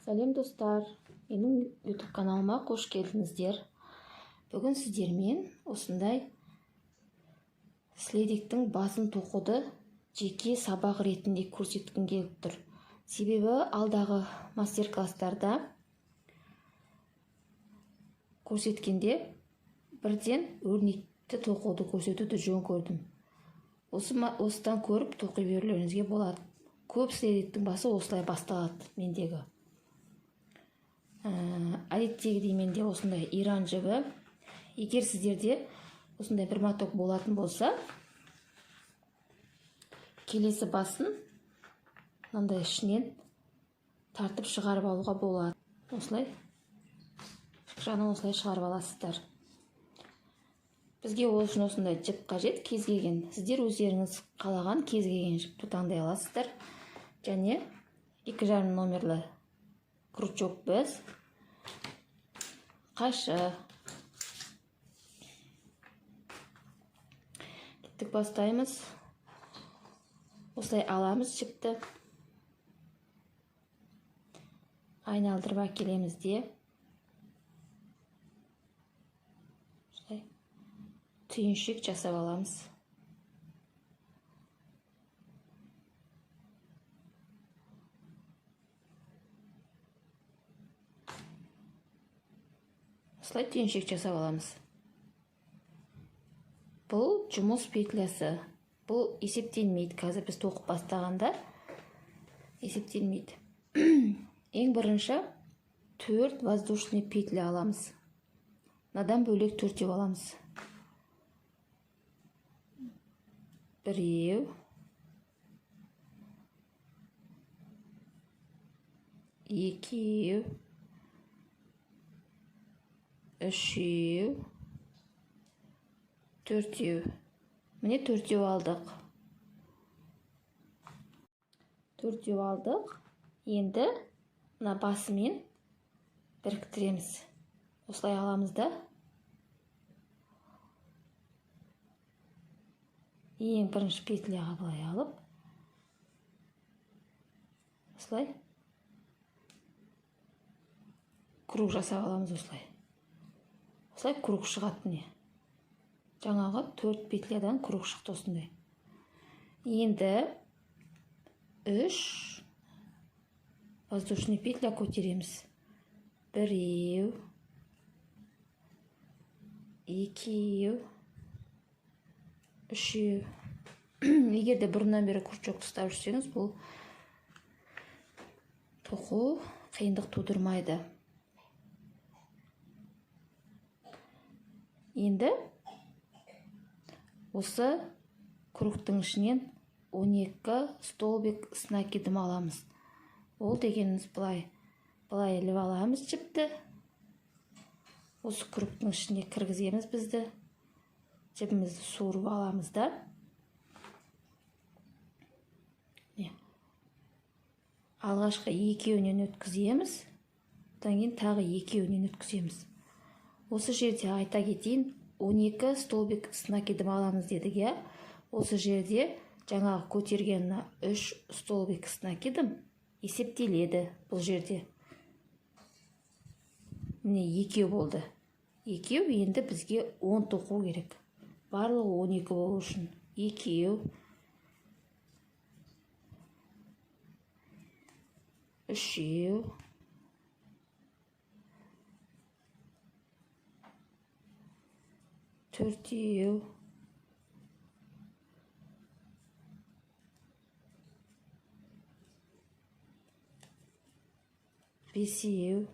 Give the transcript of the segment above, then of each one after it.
Сәлем, достар! Менің YouTube каналыма қош келдіңіздер. Бүгін сіздермен осындай следиктің басын тоқуды жеке сабақ ретінде көрсеткім келіп тұр. Себебі алдағы мастер-класстарда көрсеткенде бірден өрнекті тоқуды көрсетуді жөн көрдім. Осыдан көріп тоқи берулеріңізге болады. Көп следиктің басы осылай басталады мендегі. Әдеттегідей менде осындай иран жібі. Егер сіздерде осындай бір моток болатын болса, келесі басын мынандай ішінен тартып шығарып алуға болады. Осылай жағынан осылай шығарып аласыздар. Бізге ол үшін осындай жіп қажет, кез келген. Сіздер өздеріңіз қалаған кез келген жіпті таңдай аласыздар. Және 2,5 номерлі крючок біз, қайшы. Кеттік, бастаймыз. Осылай аламыз жіпті. Айналдырып әкелеміз де. Осылай түйіншек жасап аламыз. Осылай түйіншек жасап аламыз. Бұл жұмыс петлясы. Бұл есептелмейді. Қазір біз тоқып бастағанда есептелмейді. Ең бірінші 4 воздушный петля аламыз. Мынадан бөлек 4 аламыз. Біреу, екеу, үшеу, төртеу. Міне, төртеу алдық. Төртеу алдық. Енді мына басымен біріктіреміз. Осылай аламыз да. Ең бірінші петляға былай алып, осылай круг жасап аламыз осылай. Осылай круг шығады міне. Жаңағы 4 петлядан круг шықты осындай. Енді 3 воздушный петля көтереміз. Біреу, екеу, үшеу. Егер де бұрыннан бері крючок ұстап жүрсеңіз, бұл тоқу қиындық тудырмайды. Енді осы кругтың ішінен 12 столбик с накидом аламыз. Ол дегеніміз былай, былай іліп аламыз жіпті. Осы кругтың ішіне кіргіземіз бізді. Жібімізді суырып аламыз да. Міне. Алғашқы екеуінен өткіземіз. Одан кейін тағы екеуінен өткіземіз. Осы жерде айта кетейін, 12 столбик с накидом аламыз дедік, иә? Осы жерде жаңағы көтерген 3 столбик с накидом есептеледі бұл жерде. Міне, екеу болды. Екеу, енді бізге 10 тоқу керек. Барлығы 12 болу үшін. Екеу, үшеу, төртеу, бесеу,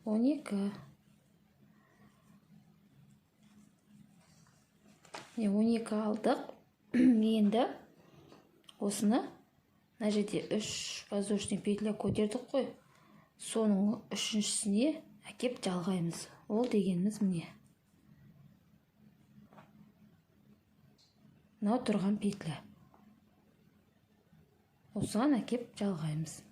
12. Міне, 12 алдық. Енді осыны мына жерде 3 воздушный петля көтердік қой. Соның үшіншісіне әкеп жалғаймыз. Ол дегеніміз міне. Мынау тұрған петля. Осыған әкеп жалғаймыз.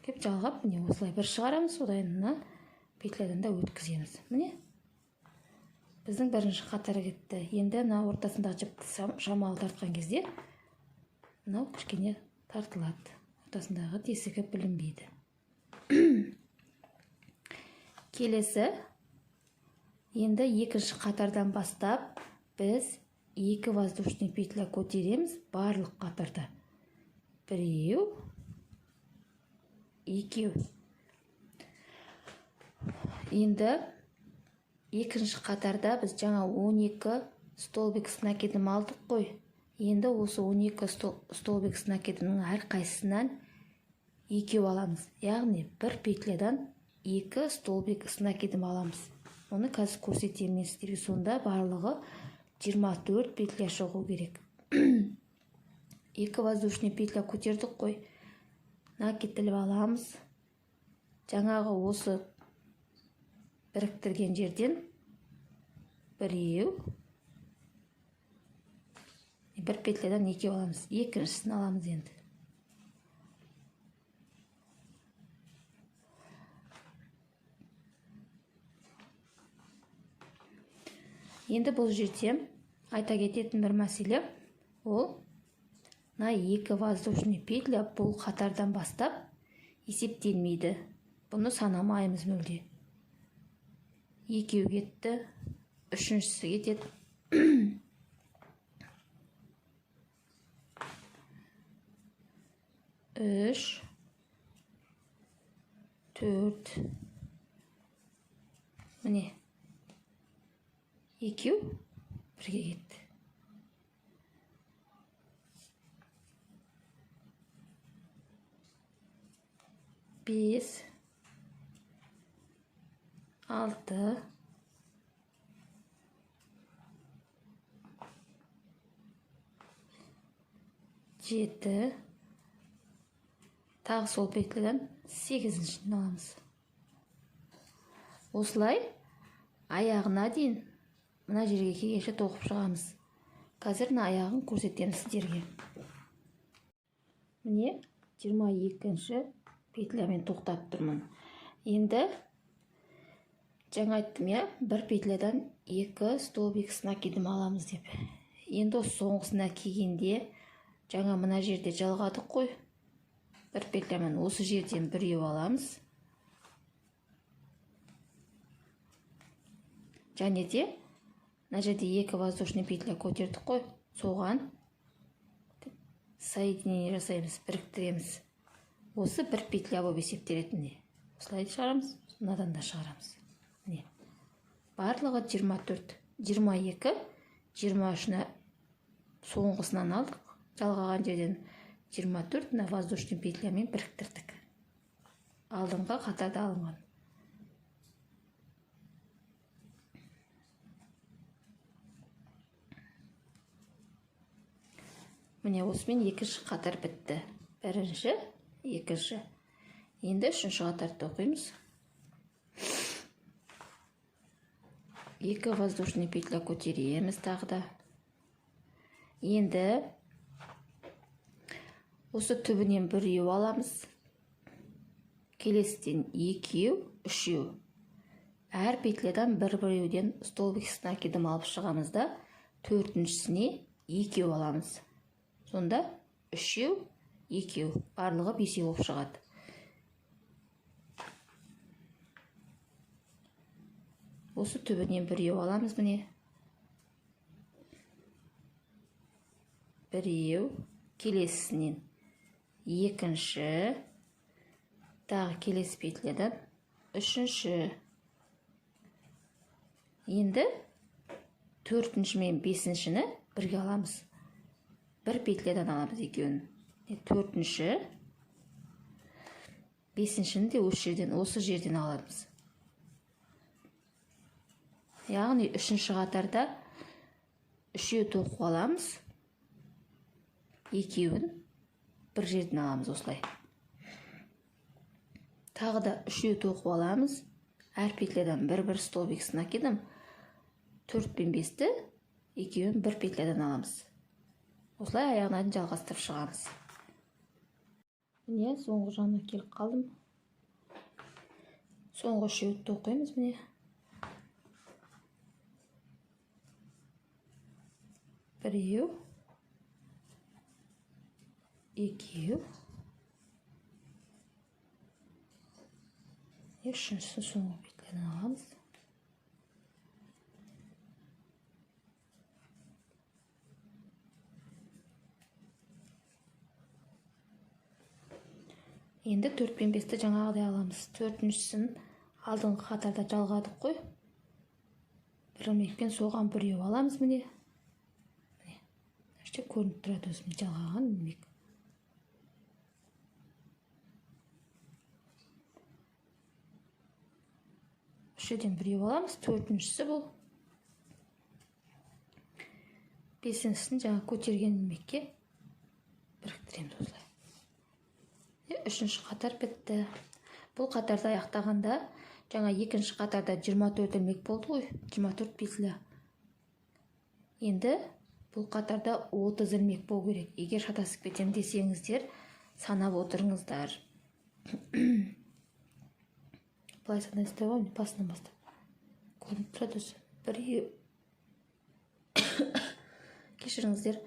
Кеп жалғап, міне осылай бір шығарамыз, одан мына петлядан да өткіземіз. Міне. Біздің бірінші қатар кетті. Енді мына ортасындағы жіпті шамалы тартқан кезде мынау кішкене тартылады. Ортасындағы тесігі білінбейді. Келесі енді екінші қатардан бастап біз 2 воздушный петля көтереміз барлық қатарда. Біреу, екеу. Енді екінші қатарда біз жаңа 12 столбик с накидом алдық қой. Енді осы 12 столбик с накидомның әрқайсысынан екеу аламыз. Яғни бір петлядан 2 столбик с накидом аламыз. Оны қазір көрсетемін мен сіздерге. Сонда барлығы 24 петля шығу керек. 2 воздушный петля көтердік қой. Накид іліп аламыз. Жаңағы осы біріктірген жерден біреу, бір петлядан екеу аламыз. Екіншісін аламыз енді. Енді бұл жерде айта кететін бір мәселе, ол мына 2 воздушный петля бұл қатардан бастап есептелмейді. Бұны санамаймыз мүлде. Екеу кетті, үшіншісі кетеді. Үш, төрт. Міне, екеу бірге кетті. Бес, алты, жеті, тағы сол петлядан сегізіншіні аламыз. Осылай аяғына дейін мына жерге келгенше тоқып шығамыз. Қазір мына аяғын көрсетемін сіздерге. Міне 22-ші петлямен тоқтап тұрмын. Енді жаңа айттым, иә, бір петлядан 2 столбик с накидом аламыз деп. Енді осы соңғысына келгенде жаңа мына жерде жалғадық қой. Бір петлямен осы жерден біреу аламыз. Және де мына жерде 2 воздушный петля көтердік қой, соған соединение жасаймыз, біріктіреміз. Осы бір петля болып есептеледі. Міне, осылай шығарамыз, мынадан да шығарамыз. Міне, барлығы 24, 22, 23-ні соңғысынан алдық, жалғаған жерден 24 мына воздушный петлямен біріктірдік. Алдыңғы қатарда алынған. Міне, осымен екінші қатар бітті. Бірінші, екінші. Енді үшінші қатарды тоқимыз. 2 воздушный петля көтереміз тағы да. Енді осы түбінен біреу аламыз. Келесіден екеу, үшеу. Әр петлядан бір біреуден столбик с накидом алып шығамыз да, төртіншісіне екеу аламыз. Сонда үшеу, екеу, барлығы бесеу болып шығады. Осы түбінен біреу аламыз, міне. Біреу, келесісінен екінші, тағы келесі петлядан үшінші. Енді төртінші мен бесіншіні бірге аламыз. Бір петлядан аламыз екеуін. Төртінші, бесіншіні де осы жерден, осы жерден аламыз. Яғни үшінші қатарда үшеу тоқып аламыз, екеуін бір жерден аламыз осылай. Тағы да үшеу тоқып аламыз, әр петлядан бір-бір столбик с накидом, 4 пен 5-ті екеуін бір петлядан аламыз. Осылай аяғына дейін жалғастырып шығамыз. Міне, соңғы жағына келіп қалдым. Соңғы үшеуді тоқимыз, міне. Біреу, екеу, үшіншісін соңғы петлядан аламыз. Енді 4 пен 5-ті жаңағыдай аламыз. Төртіншісін алдыңғы қатарда жалғадық қой. Бір ілмекпен соған біреу аламыз міне. Міне. Мына жерде көрініп тұрады өзіме жалғаған ілмек. Үш жерден біреу аламыз. Төртіншісі бұл. Бесіншісін жаңа көтерген ілмекке біріктіреміз осылай. Үшінші қатар бітті. Бұл қатарды аяқтағанда жаңа екінші қатарда 24 ілмек болды ғой, 24 петля. Енді бұл қатарда 30 ілмек болу керек. Егер шатасып кетем десеңіздер, санап отырыңыздар. Былай санайсыздар ғой, басынан бастап. Көрініп тұрады өзі. Біреу. Кешіріңіздер.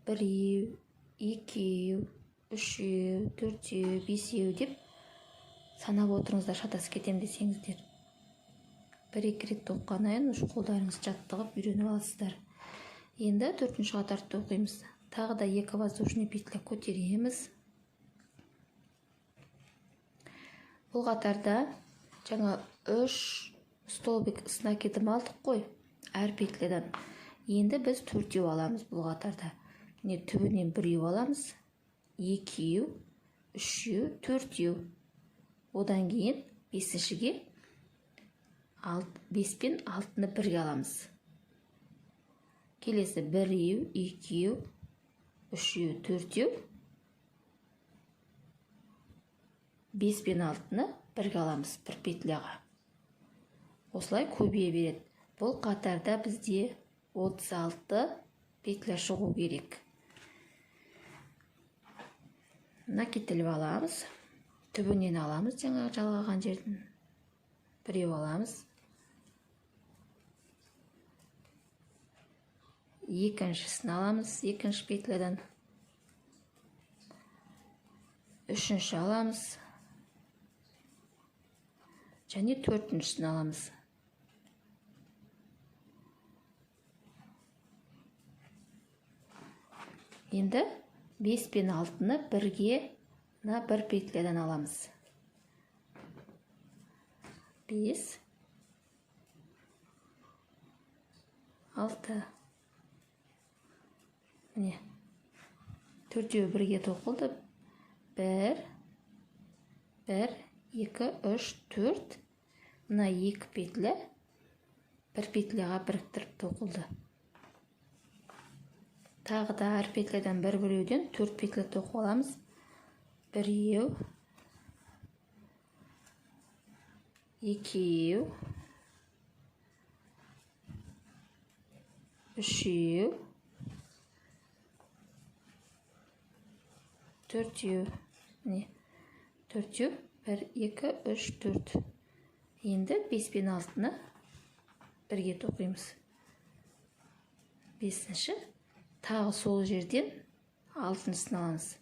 Біреу, екеу, үшеу, төртеу, бесеу деп санап отырыңыздар, шатасып кетем десеңіздер. Бір-екі рет тоққаннан кейін уже қолдарыңыз жаттығып үйреніп аласыздар. Енді төртінші қатарды тоқимыз. Тағы да екі воздушный петля көтереміз. Бұл қатарда жаңа 3 столбик с накидом алдық қой әр петлядан. Енді біз төртеу аламыз бұл қатарда. Міне түбінен біреу аламыз. Екеу, үшеу, төртеу. Одан кейін бесіншіге 5 пен 6-ны бірге аламыз. Келесі біреу, екеу, үшеу, төртеу. 5 пен 6-ны бірге аламыз бір петляға. Осылай көбейе береді. Бұл қатарда бізде 36 петля шығу керек. Накид іліп аламыз. Түбінен аламыз жаңа жалғаған жерден. Біреу аламыз. Екіншісін аламыз, екінші петлядан. Үшінші аламыз. Және төртіншісін аламыз. Енді 5 пен 6-ны бірге мына бір петлядан аламыз. 5, 6. Міне. Төртеуі бірге тоқылды. 1, 1, 2, 3, 4. Мына екі петля бір петляға біріктіріп тоқылды. Тағы да әр петлядан бір-біреуден 4 петля тоқып аламыз. Біреу, екеу, үшеу, төртеу. Міне, төртеу, 1, 2, 3, 4. Енді 5 пен 6-ны бірге тоқимыз. Бесінші, тағы сол жерден алтыншысын аламыз.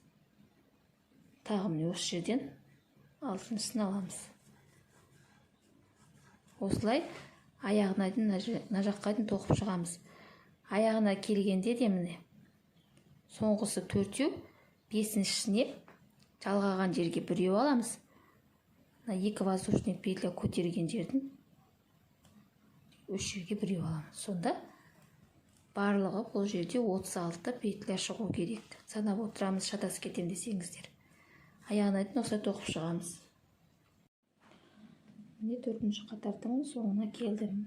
Тағы міне осы жерден алтыншысын аламыз. Осылай аяғына дейін, мына жаққа дейін тоқып шығамыз. Аяғына келгенде де міне соңғысы төртеу, бесіншісіне жалғаған жерге біреу аламыз. Мына екі воздушный петля көтерген жердің үш жерге біреу аламыз. Сонда барлығы бұл жерде 36 петля шығу керек. Санап отырамыз, шатасып кетем десеңіздер. Аяғына дейін осылай тоқып шығамыз. Міне төртінші қатардың соңына келдім.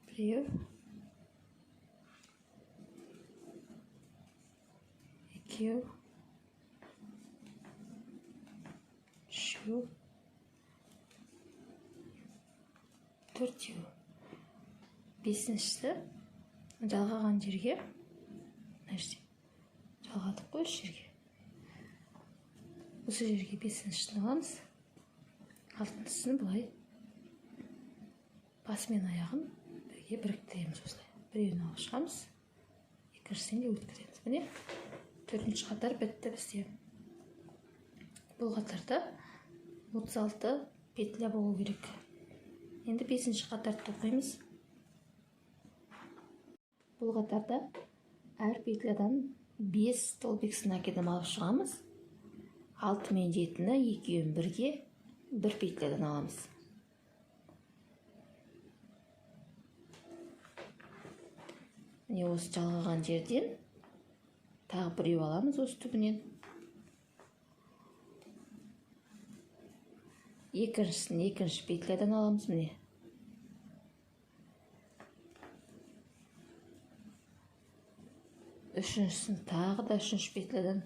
Біреу, екеу, үшеу, төртеу. Бесіншісі жалғаған жерге, мына жерде жалғадық қой осы жерге. Осы жерге бесіншісін аламыз. Алтыншысын былай Басы мен аяғын бірге біріктіреміз осылай. Біреуін алып шығамыз, екіншісін де өткіземіз. Міне, төртінші қатар бітті бізде. Бұл қатарда 36 петля болу керек. Енді бесінші қатарды тоқимыз. Бұл қатарда әр петлядан 5 столбик с накидом алып шығамыз. 6 мен 7-ні екеуін бірге бір петлядан аламыз. Міне, осы жалғаған жерден тағы біреу аламыз осы түбінен. Екіншісін екінші петлядан аламыз, міне. Үшіншісін тағы да үшінші петлядан.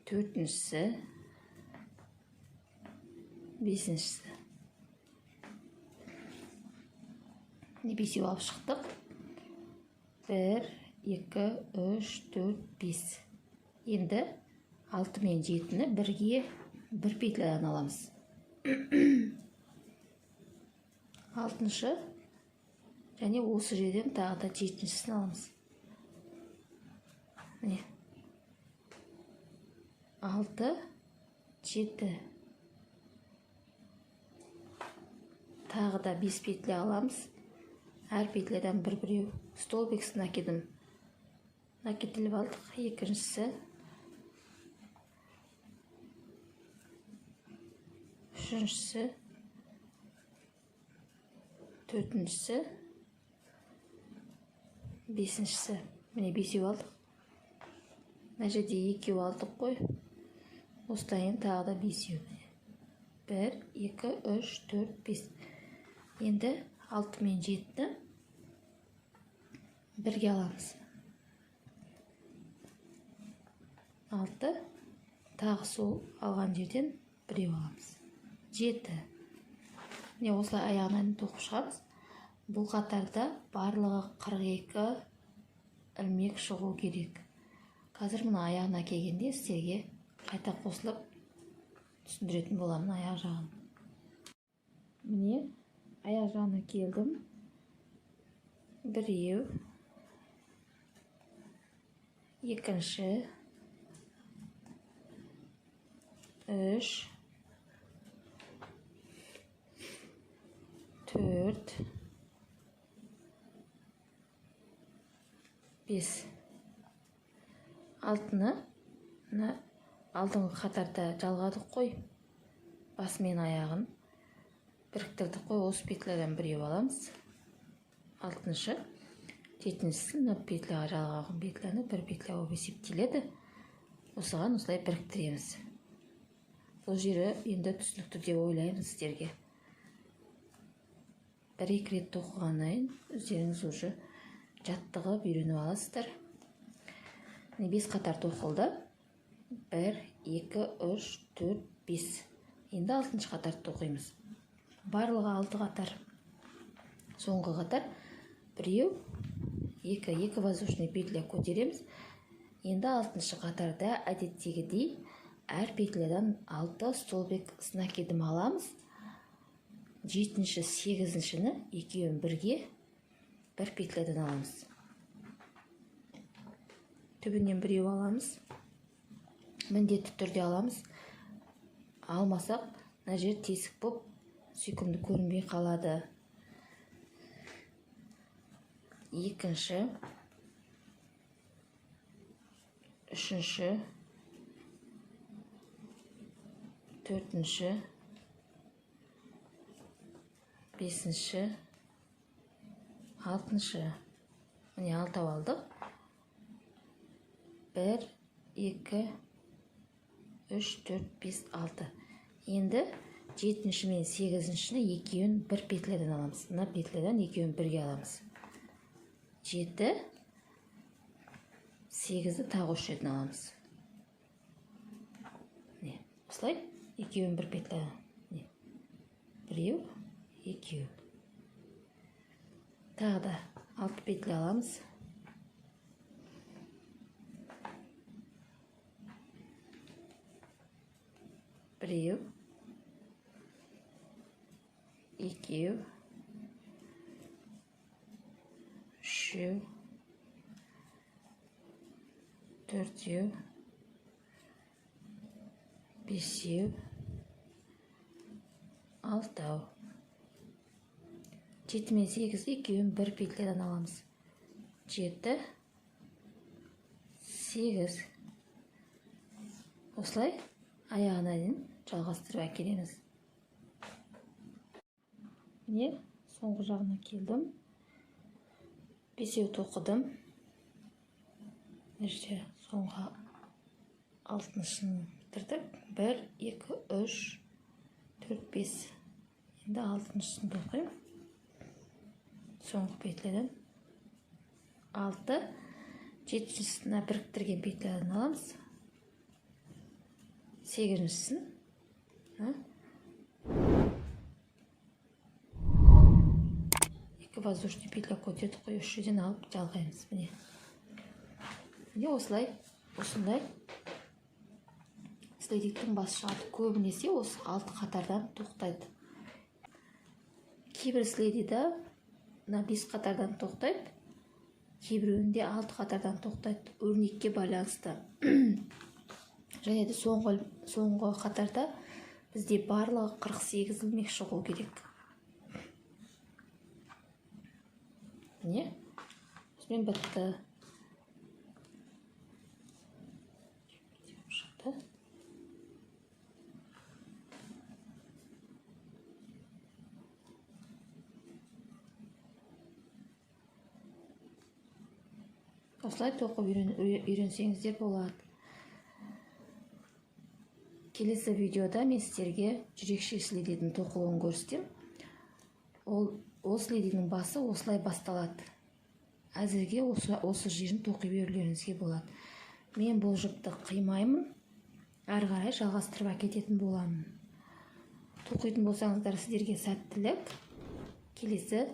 Төртіншісі, бесіншісі. Міне, бесеу алып шықтық. 1, 2, 3, 4, 5. Енді 6 мен 7-ні бірге бір петлядан аламыз. Алтыншы және осы жерден тағы да жетіншісін аламыз. Міне. 6, 7. Тағы да 5 петля аламыз. Әр петлядан бір-біреу столбик с накидом. Накид іліп алдық. Екіншісі. Үшіншісі. Төртіншісі. Бесіншісі. Міне, бесеу алдық. Мына жерде екеу алдық қой. Осыдан кейін тағы да бесеу. 1, 2, 3, 4, 5. Енді 6 мен 7-ні бірге аламыз. 6, тағы сол алған жерден біреу аламыз. 7. Міне, осылай аяғына дейін тоқып шығамыз. Бұл қатарда барлығы 42 ілмек шығу керек. Қазір мына аяғына келгенде сіздерге қайта қосылып түсіндіретін боламын аяқ жағын. Міне, аяқ жағына келдім. Біреу, екінші, үш, төрт, бес. Алтыны мына алдыңғы қатарда жалғадық қой, басы мен аяғын біріктірдік қой. Осы петлядан біреу аламыз. Алтыншы, жетіншісі мына петляға жалғаған петляны бір петля болып есептеледі. Осыған осылай біріктіреміз. Бұл жері енді түсінікті деп ойлаймын сіздерге. Бір-екі рет тоқығаннан кейін өздеріңіз уже жаттығып үйреніп аласыздар. Міне, 5 қатар тоқылды. 1, 2, 3, 4, 5. Енді алтыншы қатарды тоқимыз. Барлығы 6 қатар. Соңғы қатар біреу, екі, екі воздушный петля көтереміз. Енді алтыншы қатарда әдеттегідей әр петлядан 6 столбик с накидом аламыз. Жетінші, сегізіншіні екеуін бірге бір петлядан аламыз. Түбінен біреу аламыз. Міндетті түрде аламыз. Алмасақ, мына жер тесік болып сүйкімді көрінбей қалады. Екінші, үшінші, төртінші, бесінші, алтыншы. Міне, алтау алдық. 1, 2, 3, 4, 5, 6. Енді жетінші мен сегізіншіні екеуін бір петлядан аламыз. Мына петлядан екеуін бірге аламыз. 7, 8-ді тағы үш жерден аламыз. Міне, осылай екеуін бір петлядан. Міне, біреу, екеу. Тағы да 6 петля аламыз. Біреу, Екеу, үшеу, төртеу, бесеу, алтау. 7 мен 8 екеуін бір петлядан аламыз. 7, 8. Осылай аяғына дейін жалғастырып әкелеміз. Міне, соңғы жағына келдім. Бесеу тоқыдым. Мына жерде соңғы алтыншыны бітірдік. 1, 2, 3, 4, 5. Енді алтыншысын тоқимын. Соңғы петлядан 6, жетіншісіне біріктірген петлядан аламыз. Сегізіншісін, екі воздушный петля көтердік қой, үш жерден алып жалғаймыз. Міне, міне, осылай, осындай следиктің басы шығады. Көбінесе осы алты қатардан тоқтайды. Кейбір следида мына бес қатардан тоқтайды, кейбіреуінде алты қатардан тоқтайды, өрнекке байланысты. Және де соңғы қатарда бізде барлығы 48 ілмек шығу керек. Міне, осымен бітті. Шықты. Осылай тоқып үйренсеңіздер болады. Келесі видеода мен сіздерге жүрекше следидің тоқылуын көрсетемін. Ол следидің басы осылай басталады. Әзірге осы жерін тоқи берулеріңізге болады. Мен бұл жіпті қимаймын, әрі қарай жалғастырып әкететін боламын. Тоқитын болсаңыздар, сіздерге сәттілік. Келесі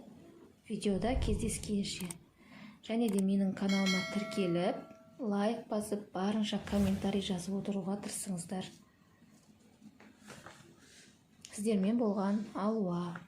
видеода кездескенше. Және де менің каналыма тіркеліп, лайк басып, барынша комментарий жазып отыруға тырысыңыздар. Сіздермен болған Алуа.